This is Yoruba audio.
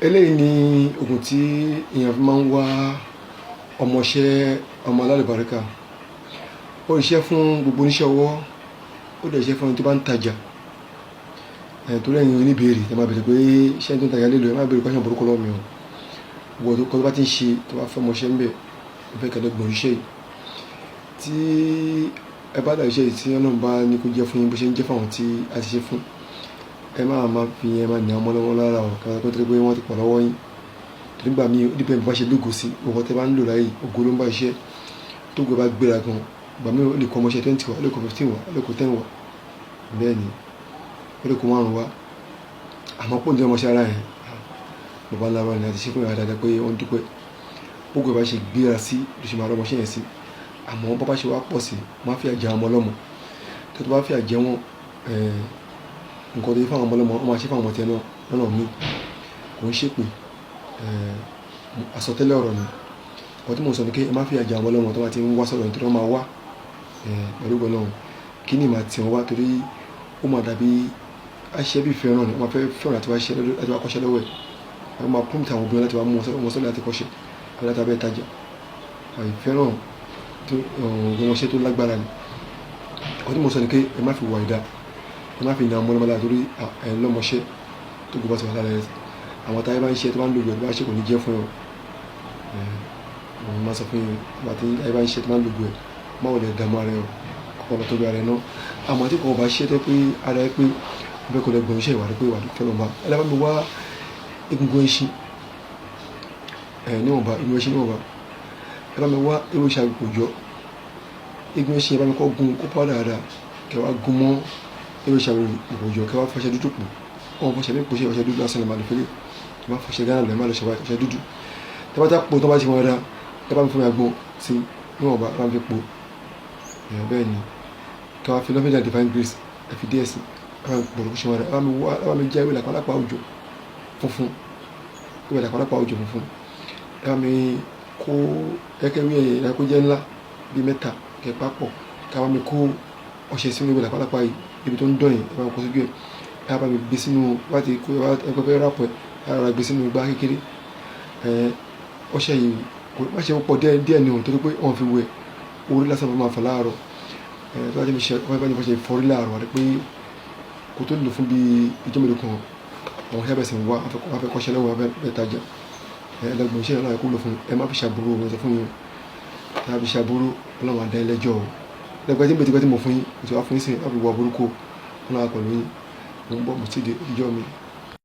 Eléyìí ni oògùn tí èèyàn fi máa ń wá ọmọọṣẹ́, ọmọ alálùbáríkà. Ó ṣiṣẹ́ fún gbogbo oníṣẹ́ ọwọ́, ó dẹ̀ ṣiṣẹ́ fún ẹni tó bá ń tajà. Ẹ̀ torí ẹ̀yin oníbèrè, ẹ máa bèrè pé ṣé ẹni tó ń tajà lè lò. Ẹ má bèrè question burúkú lọ́wọ́ mi o. Ìwọ tó kọ́ tó bá ti ń ṣe, tó bá fẹ́ ọmọọṣẹ́ ń bẹ̀, ó fẹ́ kẹ́ lọ gbọ̀n iṣẹ́ yìí. Tí ẹ bá dà iṣẹ́ yìí, tí Ọlọ́run bá ní kó jẹ́ fún yín bó ṣe ń jẹ́ fún àwọn tí a ti ṣe fún, ẹ máa máa fi yẹn máa ní àwọn ọmọ lọ́wọ́ lára o, kí wọ́n tó pé wọ́n ti pọ̀ lọ́wọ́ yín. Torí nígbà míì, ó depend bó bá ṣe lógo sí. Òwò tẹ́ bá ń lò láyé, ògo ló ń bá iṣẹ́. Tó ògo bá gbéra gan, ìgbà míì ó lè kó ọmọọṣẹ́ 20 wá, ó lè kó 15 wá, ó lè kó 10 wá. Bẹ́ẹ̀ ni, ó lè kó márùn-ún wá. Àmọ́ pọ̀ ní ọmọọṣẹ́ ara yẹn, bàbá ńlá wa ni a ti ṣe fún ìyá dáadáa pé wọ́n dúpẹ́. Bógo bá ṣe gbéra sí, ló ṣe máa rọ́ ọmọọṣẹ́ yẹn sí. Àmọ́ bó bá ṣe wá pọ̀ sí, má fi àjẹ àwọn ọmọ ọlọ́mọ. Tó bá fi àjẹ wọn, nǹkan tó yẹ fún àwọn ọmọ ọlọ́mọ, wọ́n máa ṣe fún àwọn ọmọ tiẹ̀ náà lọ́nà míì. Kò ń ṣèpè, àsọtẹ́lẹ̀ ọ̀rọ̀ ni. Nǹkan tí mò ń sọ ni pé ẹ má fi àjẹ àwọn ọmọ ọlọ́mọ tó bá ti ń wá sọ̀rọ̀, nítorí wọ́n máa wá, pẹ̀lú ògo Ọlọ́run. Kí ni màá tì wọ́n wá? Torí ó máa dàbí aṣẹ́ bí ìfẹ́ràn ni. Wọ́n máa fẹ́ fẹ́ràn láti wá ṣiṣẹ́, láti wá kọ́ṣẹ́ lọ́wọ́ ẹ̀. Wọ́n máa prompt àwọn obìnrin láti wá mú wọn sọ́dọ̀ láti kọ́ṣẹ́ àbí láti abẹ́ tajà. Àìfẹ́ràn tó ọmọọṣẹ́ tó lágbára ni. Nǹkan tí mò ń sọ ni pé ẹ má fi wà ìdá, ẹ má fi ní àwọn ọmọ ọlọ́mọ lára, torí ẹ lọ́mọṣẹ́ tó gbọ́ bá ti wà lára ẹ. Àwọn táyé bá ń ṣe, tó bá ń lo ògùn ẹ̀, tó bá ṣe, kò ní jẹ́ fún ẹ o. Mo máa sọ fún yín, nígbà tí ayé bá ń ṣe, tó bá ń lo ògùn ẹ̀, má wulẹ̀ dààmú ara ẹ o. Kọ́kọ́ lọ tọ́jú ara ẹ náà. Àmọ́ tí kò bá ṣe tó pé ara ẹ pé ó fẹ́ kó lọ gbọ̀n iṣẹ́, ìwà rẹ pé ìwà fẹ́ lọ bá. Ẹ lọ bá mi wá egungun ẹṣin, níwọ̀nba, egungun ẹṣin níwọ̀nba. Ẹ bá mi wá ewé ṣàgbọ̀jọ́, egungun ẹṣin, ẹ bá mi kọ́ gun kó pọ̀ dáadáa, kẹ wá gun mọ́ ewé ṣàgbọ̀jọ́, kẹ wá fọṣẹ dúdú pò. Wọ́n fọṣẹ mi pò ṣe ọṣẹ dúdú lásán lè máa lò fẹ́lẹ̀. Ẹ má fọṣẹ Ghana lọ, ẹ má lọ ṣe ọṣẹ dúdú. Tẹ bá tá pò tó bá ti wọn dáadáa, ẹ bá mi fún mi àgbọn sí níwọ̀nba, ẹ bá mi fi pò. Bẹ́ẹ̀ ni, kí wọ́n fi lọ́fíńdà divine grace, ẹ fi díẹ̀ sí, ẹ bá mi pò lóko ṣe wọn dáadáa. Ẹ bá mi wá, ẹ bá mi jẹ́ ewé làpálàpá òjò funfun, ewé làpálàpá òjò funfun. Ẹ bá mi kó ẹkẹ wí ẹyẹ kó jẹ́ ńlá bíi mẹ́ta, kẹ papọ̀, kí a bá mi kó ọṣẹ sínú ewé làpálàpá yìí, ibi tó ń dán yẹn, ẹ bá mi kó sójú ẹ. Ẹ bá mi gbé sínú láti kó ẹ fẹ́ rápọ̀, ẹ rọra gbé sínú igbá kékeré. Ọṣẹ yìí kò má ṣe pọ̀ díẹ̀ díẹ̀ ni o, torí pé wọ́n fi wẹ̀ orí lásán fún máa fọ láàárọ̀. Tó bá ti fi ṣe, wọ́n bá ti fi ṣe ìfọrí láàárọ̀, àti pé kó tó lò fún bíi ìjọ mélòó kan, àwọn iṣẹ́ bẹ̀rẹ̀ sí ń wá, wọ́n fẹ́ kọ́ṣẹ́ lọ́wọ́, wọ́n fẹ́ tajà. Ẹlẹgbọn iṣẹ́ náà kó lò fún. Ẹ má fi ṣàbúrò, mo sọ fún yín o. Ẹ má fi ṣàbúrò, Ọlọ́run á dá yín lẹ́jọ́ o. Lẹ́gbẹ̀ẹ́ tí ń bẹ tí mo fún yín, mo ti wá fún yín sí, ẹ má fi wà burúkú, Ọlọ́run á pẹ̀lú yín. Mo ń bọ̀, mo ti dé ìjọ mi.